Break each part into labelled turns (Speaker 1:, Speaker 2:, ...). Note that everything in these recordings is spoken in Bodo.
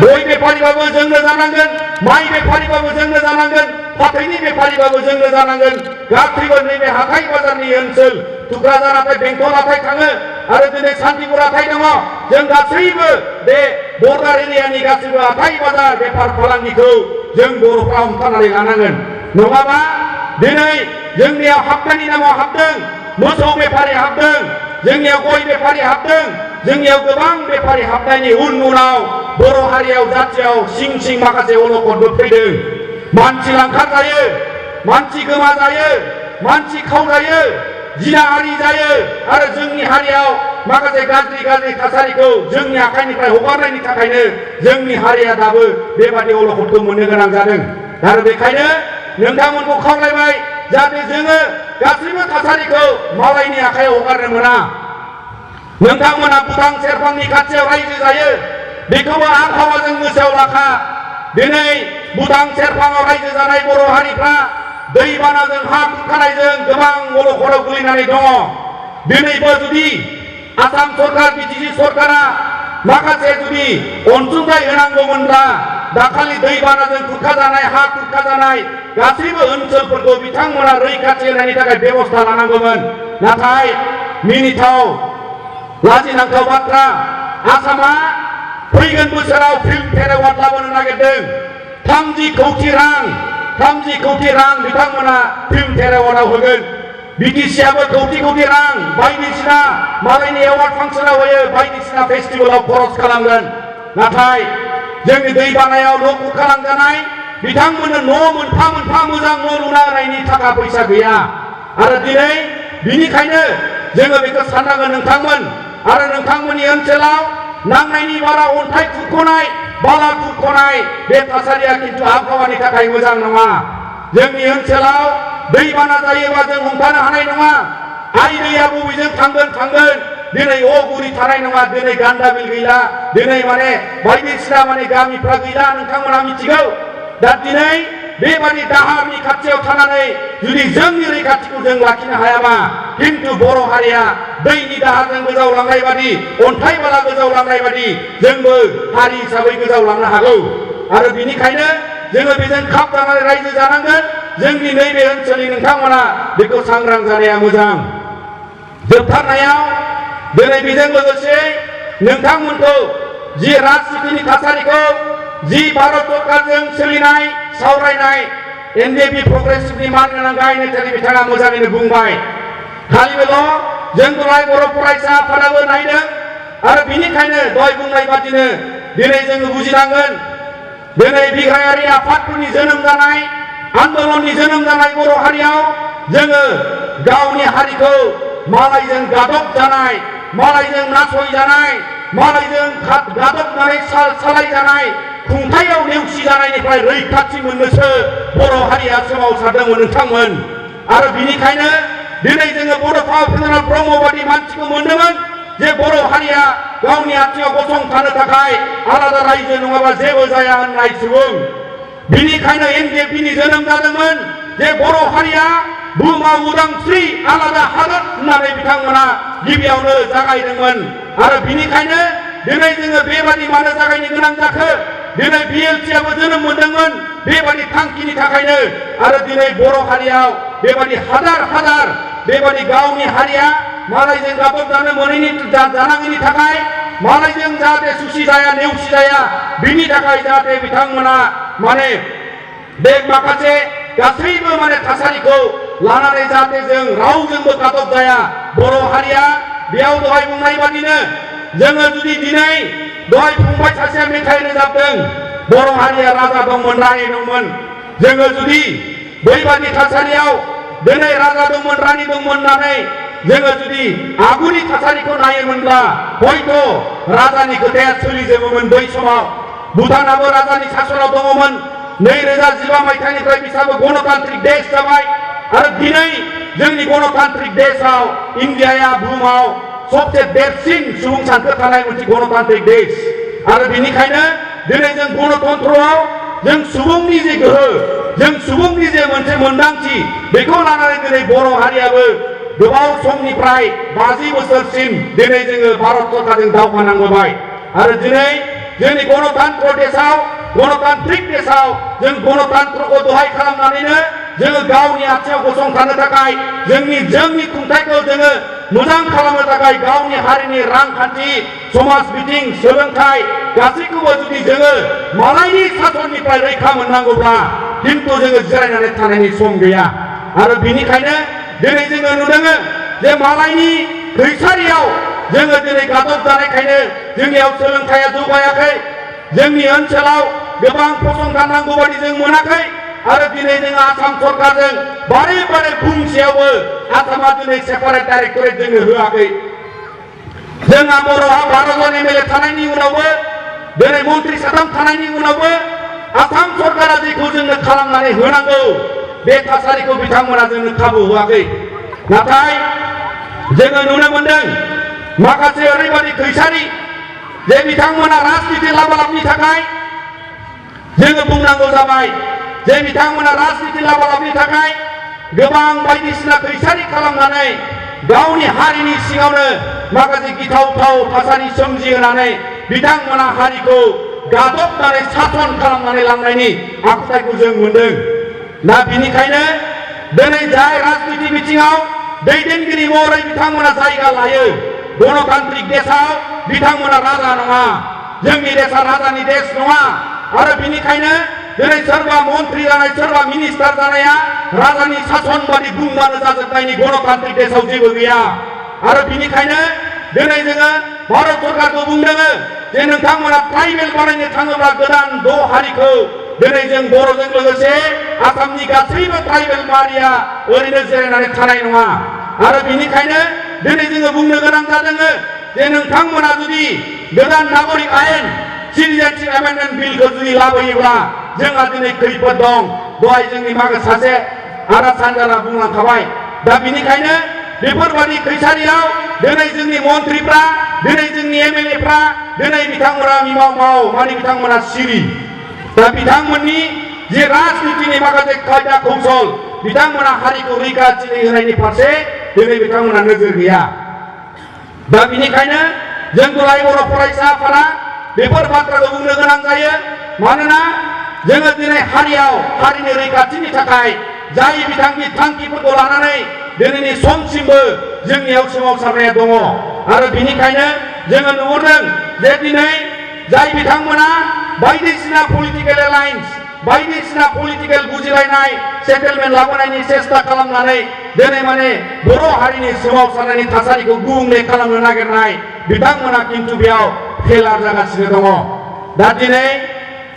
Speaker 1: गय बेफारिबाबो जोंनो जानांगोन, माइ बेफारिबाबो जोंनो जानांगोन, फाथैनि बेफारिबाबो जोंनो जानांगोन। गासैबो नैबे हाथाय बाजारनि ओनसोल थुक्राझार हाथाय, बेंटल हाथाय थाङो आरो दिनै सान्तिपुर हाथाय दङ। जों गासैबो बे बर्डार एरियानि गासैबो हाथाय बाजार बेफार फालांगिखौ जों बर'फ्रा हमथानानै लानांगोन। नङाबा दिनै जोंनियाव हाबनायनि नामाव हाबदों, मोसौ बेफारि हाबदों, जोंनियाव गय बेफारि हाबदों, जोंनियाव गोबां बेफारि हाबनायनि उनाव बर' हारियाव जाथियाव सिं सिं माखासे अलखदबो फैदों। मानसि लांखार जायो, मानसि गोमा जायो, मानसि खावजायो, जिनाहारि जायो आरो जोंनि हारियाव माखासे गाज्रि गाज्रि थासारिखौ जोंनि आखाइनिफ्राय हगारनायनि थाखायनो जोंनि हारिया दाबो बेबादि अलखदखौ मोननो गोनां जादों। आरो बेखायनो नोंथांमोनखौ खावलायबाय जाहाथे जोङो गासैबो थासारिखौ मालायनि आखायाव हगारनो मोना। नोंथांमोना भुटान सेरफांनि खाथियाव रायजो जायो, बेखौबो आबहावाजों गोसोआव लाखा। दिनै भुटान सेरफाङाव रायजो जानाय बर' हारिफ्रा दैबानाजों हा खुरखानायजों गोबां अलखदाव गोलैनानै दङ। दिनैबो जुदि आसाम सरकार, बिटिसि सरकारा माखासे जुदि अनसुंथाइ होनांगौमोनब्ला दाखालि दैबानाजों खुरखाजानाय, हा खुरखाजानाय गासैबो ओनसोलफोरखौ बिथांमोना रैखाथि होनायनि थाखाय बेबस्था लानांगौमोन। नाथाय मिनिथाव, लाजिनांथाव बाथ्रा, आसामा फैगोन बोसोराव फिल्मफेयार एवार्ड लाबोनो नागिरदों। 30 कौटि रां बिथांमोना फिल्मफेयार एवार्डआव होगोन। बिटिसिआबो कौटि रां बायदिसिना मालायनि एवार्ड फांसनाव होयो, बायदिसिना फेस्टिभेलाव खरस खालामगोन। नाथाय जोंनि दै बानायाव न' खुरखालांजानाय बिथांमोननो न' मोनफा मोनफा मोजां न' लुना होनायनि थाखा फैसा गैया। आरो दिनै बिनिखायनो जोङो बेखौ साननांगोन नोंथांमोन आरो नोंथांमोननि ओनसोलाव नांनायनि बारा अन्थाइ खुरख'नाय, बाला खुरख'नाय बे थासारिया खिन्थु आबहावानि थाखाय मोजां नङा। जोंनि ओनसोलाव दैबाना जायोबा जों हमथानो हानाय नङा। आइ दैया बबेजों थांगोन। दिनै अगुरि थानाय नङा, दिनै गान्दाबिल गैला, दिनै माने बायदिसिना माने गामिफ्रा गैला, नोंथांमोना मिथिगौ। दा दिनै बेबादि दाहारनि खाथियाव थानानै जुदि जोंनि रैखाथिखौ जों लाखिनो हायाबा खिन्थु बर' हारिया दैनि दाहारजों गोजावलांनाय बादि, अन्थाइ बाला गोजावलांनाय बादि जोंबो हारि हिसाबै गोजावलांनो हागौ। आरो बिनिखायनो जोङो बेजों खाब जानानै रायजो जानांगोन। जोंनि नैबे ओनसोलनि नोंथांमोना बेखौ सांग्रां जानाया मोजां। जोबथारनायाव दिनै बेजों लोगोसे नोंथांमोनखौ जि राजनितिनि थासारिखौ, जि भारत सरकारजों सोलिनाय सावरायनाय एनडिएफबि प्रग्रेसिभनि मानगोनां गाहाय नेतानि बिथाङा मोजाङैनो बुंबाय। खालिबोल' जों दहाय बर' फरायसा आफादाबो नायदों आरो बिनिखायनो दहाय बुंनाय बादिनो दिनै जोङो बुजिनांगोन। दिनै बिग्रायारि आफादफोरनि जोनोम जानाय, आन्दलननि जोनोम जानाय बर' हारियाव जोङो गावनि हारिखौ मालायजों गादब जानाय, मालायजों नासयजानाय, मालायजों गादबनानै सालायजानाय, खुंथायाव नेवसि जानायनिफ्राय रैखाथि मोननोसो बर' हारिया सोमावसारदोंमोन नोंथांमोन। आरो बिनिखायनो दिनै जोङो बड'फा उपेन्द्रनाथ ब्रह्म बादि मानसिखौ मोनदोंमोन जे बर' हारिया गावनि आथिङाव गसंथानो थाखाय आलादा रायजो नङाबा जेबो जाया होननाय सुबुं। बिनिखायनो एनडिएफबिनि जोनोम जादोंमोन जे बर' हारिया बुहुमाव उदांस्रि आलादा हादर होननानै बिथांमोना गिबियावनो जागायदोंमोन। आरो बिनिखायनो दिनै जोङो बेबादि मानो जागायनो गोनां जाखो? दिनै बिएलटिआबो जोनोम मोनदोंमोन बेबादि थांखिनि थाखायनो। आरो दिनै बर' हारियाव बेबादि हाजार बेबादि गावनि हारिया मालायजों गादब जानो मोनैनि जानाङैनि थाखाय, मालायजों जाहाथे सुसि जाया, नेवसि जाया, बिनि थाखाय जाहाथे बिथांमोना माने बे माखासे गासैबो माने थासारिखौ लानानै जाहाथे जों रावजोंबो गादब जाया। बर' हारिया बेयाव दहाय बुंनाय बादिनो जोङो जुदि दिनै दहाय फंबाय सासेया मेथाइ रोजाबदों, बर' हारिया राजा दंमोन, रानि दंमोन। जोङो जुदि बैबादि थासारियाव दिनै राजा दंमोन, रानि दंमोन होननानै जोङो जुदि आगुनि थासारिखौ नायोमोनब्ला हयथ' राजानि खोथाया सोलिजोबोमोन बै समाव। भुटानाबो राजानि सासनाव दङमोन। 2015 मायथाइनिफ्राय बिसोरबो गणतान्त्रिक देश जाबाय। आरो दिनै जोंनि गणतान्त्रिक देशआव इन्डियाया बुहुमाव सबसे देरसिन सुबुं सानखो थानाय मोनसे गणतान्त्रिक देश। आरो बिनिखायनो दिनै जों गणतन्त्रआव जों सुबुंनि जे गोहो, जों सुबुंनि जे मोनसे मोनदांथि, बेखौ लानानै दिनै बर' हारियाबो गोबाव समनिफ्राय 50 बोसोरसिम दिनै जोङो भारत सरकारजों दावगानांबोबाय। आरो दिनै जोंनि गणतन्त्र देशआव गणतान्त्रिक देशआव जों गणतन्त्रखौ दहाय खालामनानैनो जोङो गावनि आथिङाव गसंथानो थाखाय जोंनि खुंथायखौ जोङो मोजां खालामनो थाखाय गावनि हारिनि रांखान्थि समाज बिथिं सोलोंथाय गासैखौबो जुदि जोङो मालायनि सासननिफ्राय रैखा मोननांगौब्ला किन्तु जोङो जिरायनानै थानायनि सम गैया आरो बेनिखायनो दिनै जोङो नुदों जे मालायनि खैसारियाव जोङो दिनै गादब जानायखायनो जोंनियाव सोलोंथाया जौगायाखै जोंनि ओनसोलाव गोबां फसंथान नांगौ बायदि जों मोनाखै आरो दिनै जों आसाम सरकारजों बारे बारे बुंसेयावबो आसामा दिनै सेपारेट डाइरेक्टरेट जोंनो होआखै जोंहा बर'हा 12 जन एमएलए थानायनि उनावबो दिनै मन्त्रि साथाम थानायनि उनावबो आसाम सरकारा जेखौ जोंनो खालामनानै होनांगौ बे थासारिखौ बिथांमोना जोंनो खाबु होआखै नाथाय जोङो नुनो मोनदों माखासे ओरैबायदि खैसारि जे बिथांमोना राजनीति लाबालाबनि थाखाय जोङो बुंनांगौ जाबाय जे बिथांमोना राजनीति लाबालाबनि थाखाय गोबां बायदिसिना खैसारि खालामनानै गावनि हारिनि सिङावनो माखासे गिथावथाव थासारि सोमजिहोनानै बिथांमोना हारिखौ गादबनानै सासन खालामनानै लांनायनि आखुथायखौ जों मोनदों दा बिनिखायनो दिनै जाय राजनीति बिथिङाव दैदेनगिरि महरै बिथांमोना जायगा लायो गणतान्त्रिक देशआव बिथांमोना राजा नङा जोंनि देशा राजानि देश नङा आरो बिनिखायनो दिनै सोरबा मन्त्रि जानाय सोरबा मिनिस्टार जानाया राजानि सासन बादि बुंबानो जाजोबनायनि गणतान्त्रिक देशआव जेबो गैया आरो बिनिखायनो दिनै जोङो भारत सरकारखौ बुंदों जे नोंथांमोना ट्राइबेल बानायनो थाङोब्ला गोदान 6 हारिखौ दिनै जों बर'जों लोगोसे आसामनि गासैबो ट्राइबेल माहारिया ओरैनो जिरायनानै थानाय नङा आरो बिनिखायनो दिनै जोङो बुंनो गोनां जादों जे नोंथांमोना जुदि गोदान नागरिक आयेन सिटिजेनशिप एमेन्डमेन्ट बिलखौ जुदि लाबोयोब्ला जोंहा दिनै खैफोद दं दहाय जोंनि माखासे सासे आदा सानजाना बुंलांखाबाय दा बिनिखायनो बेफोरबायदि खैसारियाव दिनै जोंनि मन्त्रिफ्रा दिनै जोंनि एमएलएफ्रा दिनै बिथांमोना मिमाव माने बिथांमोना सिरि दा बिथांमोननि जे राजनीतिनि माखासे खायदा कौशल बिथांमोना हारिखौ रैखाथि होनायनि फारसे दिनै बिथांमोना नोजोर गैया दा बिनिखायनो जों दहाय बर' फरायसा आफादा बेफोर बाथ्राखौ बुंनो गोनां जायो मानोना जोङो दिनै हारिनि रैखाथिनि थाखाय जाय बिथांनि थांखिफोरखौ लानानै दिनैनि समसिमबो जोंनियाव सोमावसारनाया दङ आरो बिनिखायनो जोङो नुहुरदों जे दिनै जाय बिथांमोना बायदिसिना पलिटिकेल एलायन्स बायदिसिना पलिटिकेल बुजिलायनाय सेटेलमेन्ट लाबोनायनि सेस्ता खालामनानै दिनै माने बर' हारिनि सोमावसारनायनि थासारिखौ गुबुंले खालामनो नागिरनाय बिथांमोना किन्तु बेयाव फेलार जागासिनो दङ दा दिनै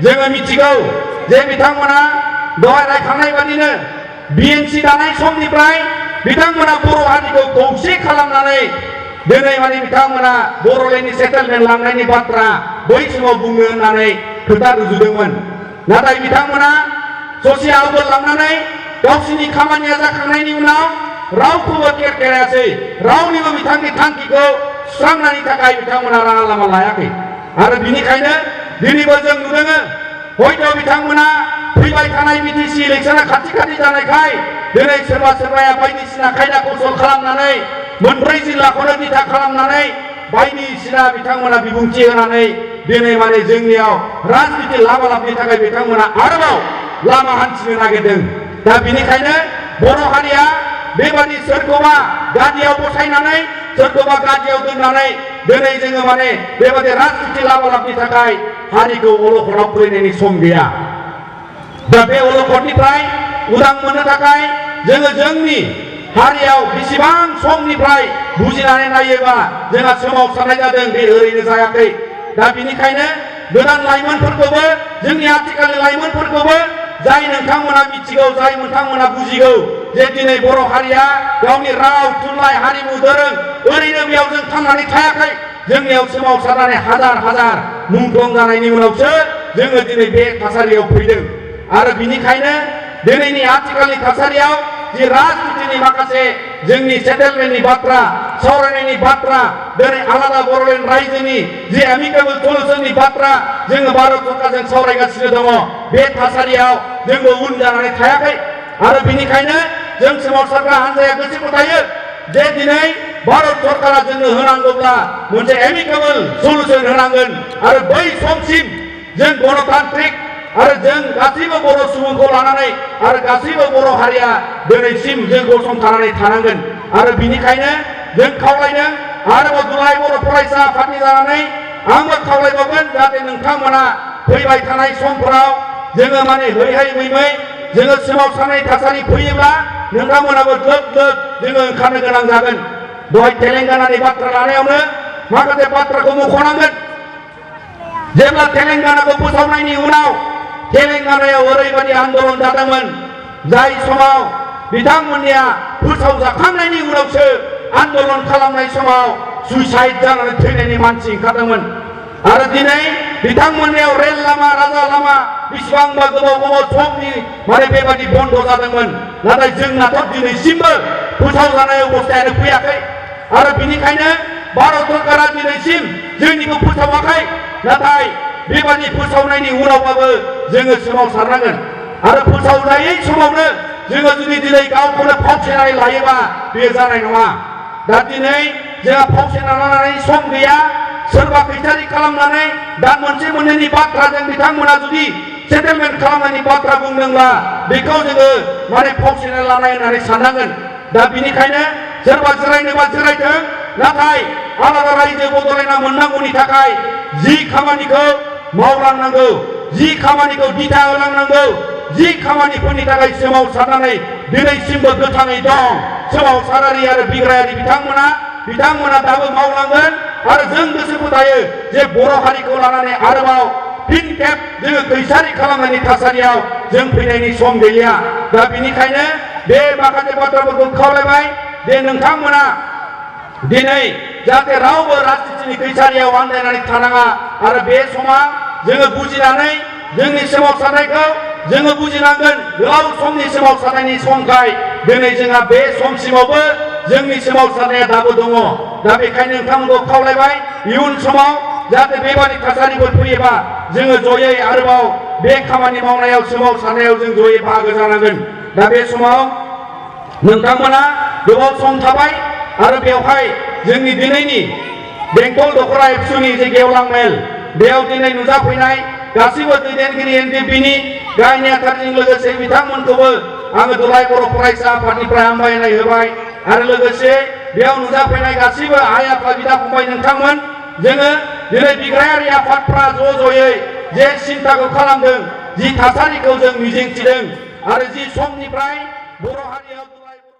Speaker 1: जोङो मिथिगौ जे बिथांमोना दहाय रायखांनाय बादिनो बिएनसि दानाय समनिफ्राय बिथांमोना बर' हारिखौ खौसे खालामनानै दिनै माने बिथांमोना बर'लेण्डनि सेटेलमेन्ट लांनायनि बाथ्रा बै समाव बुंनो होननानै खोथा रुजुदोंमोन नाथाय बिथांमोना ससे आवगोलांनानै गावसिनि खामानिया जाखांनायनि उनाव रावखौबो केरकेरायासै रावनिबो बिथांनि थांखिखौ सुस्रांनायनि थाखाय बिथांमोना राहा लामा लायाखै आरो बिनिखायनो दिनैबो जों नुदों हयथ' बिथांमोना फैबाय थानाय बिटिसि इलेक्सना खाथि जानायखाय दिनै सोरबाया बायदिसिना खायदा कौशल खालामनानै मोनब्रै जिल्लाखौनो बिथा खालामनानै बायदिसिना बिथांमोना बिबुंथि होनानै दिनै माने जोंनियाव राजनीति लाबालाबनि थाखाय बिथांमोना आरोबाव लामा हान्थिनो नागिरदों दा बिनिखायनो बर' हारिया बेबादि सोरखौबा गादियाव बसायनानै सोरखौबा गादियाव दोननानै दिनै जोङो माने बेबादि राजनीति लाबालाबनि थाखाय हारिखौ अलखदाव फैनायनि सम गैया दा बे अलखदनिफ्राय उदां मोननो थाखाय जोङो जोंनि हारियाव बेसेबां समनिफ्राय बुजिनानै नायोबा जोंहा सोमावसारनाय जादों बे ओरैनो जायाखै दा बिनिखायनो गोदान लाइमोनफोरखौबो जोंनि आथिखालनि लाइमोनफोरखौबो जाय नोंथांमोना मिथिगौ जाय नोंथांमोना बुजिगौ जे दिनै बर' हारिया गावनि राव थुनलाइ हारिमु दोरों ओरैनो बेयाव जों थांनानै थायाखै जोंनियाव सोमावसारनानै हाजार मुंख्लं जानायनि उनावसो जोङो दिनै बे थासारियाव फैदों आरो बिनिखायनो दिनैनि आथिखालनि थासारियाव जे राजनीतिनि माखासे जोंनि सेटेलमेन्टनि बाथ्रा सावरायनायनि बाथ्रा दिनै आलादा बर'लेण्ड रायजोनि जे एमिकेबल सल्युशननि बाथ्रा जोङो भारत सरकारजों सावरायगासिनो दङ बे थासारियाव जोंबो उन जानानै थायाखै आरो बिनिखायनो जों सोमावसारग्रा हान्जाया गोसो गथायो जे दिनै भारत सरकारा जोंनो होनांगौब्ला मोनसे एमिकेबल सलुसन होनांगोन आरो बै समसिम जों गणतान्त्रिक आरो जों गासैबो बर' सुबुंखौ लानानै आरो गासैबो बर' हारिया दिनैसिम जों गसंथानानै थानांगोन आरो बिनिखायनो जों खावलायदों आरोबाव दुलाराय बर' फरायसा आफादनि जानानै आंबो खावलायबावगोन जाहाथे नोंथांमोना फैबाय थानाय समफोराव जोङो माने हैहाय मैमै जोङो सोमावसारनाय थासारि फैयोब्ला नोंथांमोनाबो लोब लोब जोङो ओंखारनो गोनां जागोन दहाय तेलेंगानानि बाथ्रा लानायावनो माखासे बाथ्राखौ मख'नांगोन जेब्ला तेलेंगानाखौ फोसावनायनि उनाव तेलेंगानायाव ओरैबायदि आन्दलन जादोंमोन जाय समाव बिथांमोननिया फोसावजाखांनायनि उनावसो आन्दलन खालामनाय समाव सुइसाइड जानानै थैनायनि मानसि ओंखारदोंमोन आरो दिनै बिथांमोननियाव रेल लामा राजा लामा बेसेबांबा गोबाव समनि माने बेबायदि बन्द जादोंमोन नाथाय जोंनाथ' दिनैसिमबो फोसावजानाय अबस्थायानो फैयाखै आरो बिनिखायनो भारत सरकारा दिनैसिम जोंनिखौ फोसावाखै नाथाय बेबायदि फोसावनायनि उनावबाबो जोङो सोमावसारनांगोन आरो फोसावजायै समावनो जोङो जुदि दिनै गावखौनो फावसायनानै लायोबा बेयो जानाय नङा दा दिनै जोंहा फावसायना लानानै सम गैया सोरबा खैसारि खालामनानै दान मोनसे मोननैनि बाथ्राजों बिथांमोना जुदि सेटेलमेन्ट खालामनायनि बाथ्रा बुंदोंब्ला बेखौ जोङो माने फावसायना लानाय होननानै साननांगोन दा बिनिखायनो सोरबा जिरायनोबा जिरायथों नाथाय आलादा रायजो बदलायना मोननांगौनि थाखाय जि खामानिखौ मावलांनांगौ जि खामानिखौ दिथा होलांनांगौ जि खामानिफोरनि थाखाय सोमावसारनानै दिनैसिमबो गोथाङै दं सोमावसारारि आरो बिग्रायारि बिथांमोना दाबो मावलांगोन आरो जों गोसो फोथायो जे बर' हारिखौ लानानै आरोबाव फिन खेब जोङो खैसारि खालामनायनि थासारियाव जों फैनायनि सम गैलिया दा बिनिखायनो बे माखासे बाथ्राफोरखौ खावलायबाय जे नोंथांमोना दिनै जाहाथे रावबो राजनितिनि खैसारियाव आन्दायनानै थानाङा आरो बे समा जोङो बुजिनानै जोंनि सोमावसारनायखौ जोङो बुजिनांगोन गोलाव समनि सोमावसारनायनि समखाय दिनै जोंहा बे समसिमावबो जोंनि सोमावसारनाया दाबो दङ दा बेखायनो नोंथांमोनखौ खावलायबाय इयुन समाव जाहाथे बेबादि थासारिफोर फैयोबा जोङो जयै आरोबाव बे खामानि मावनायाव सोमावसारनायाव जों जयै बाहागो जानांगोन दा बे समाव नोंथांमोना गोबाव सम थाबाय आरो बेवहाय जोंनि दिनैनि बेंटल दख'रा एबसुनि जे गेवलां मेल बेयाव दिनै नुजाफैनाय गासैबो दैदेनगिरि एनडिएफबिनि गाहाय नेहाथारजों लोगोसे बिथांमोनखौबो आङो दुलाराय बर' फरायसा आफादनिफ्राय हामबायनाय होबाय आरो लोगोसे बेयाव नुजाफैनाय गासैबो आइ आफा बिदा फंबाय नोंथांमोन जोङो दिनै बिग्रायारि आफादफ्रा ज'यै जे सिन्ताखौ खालामदों जि थासारिखौ जों मिजिंथिदों आरो जि समनिफ्राय बर' हारियाव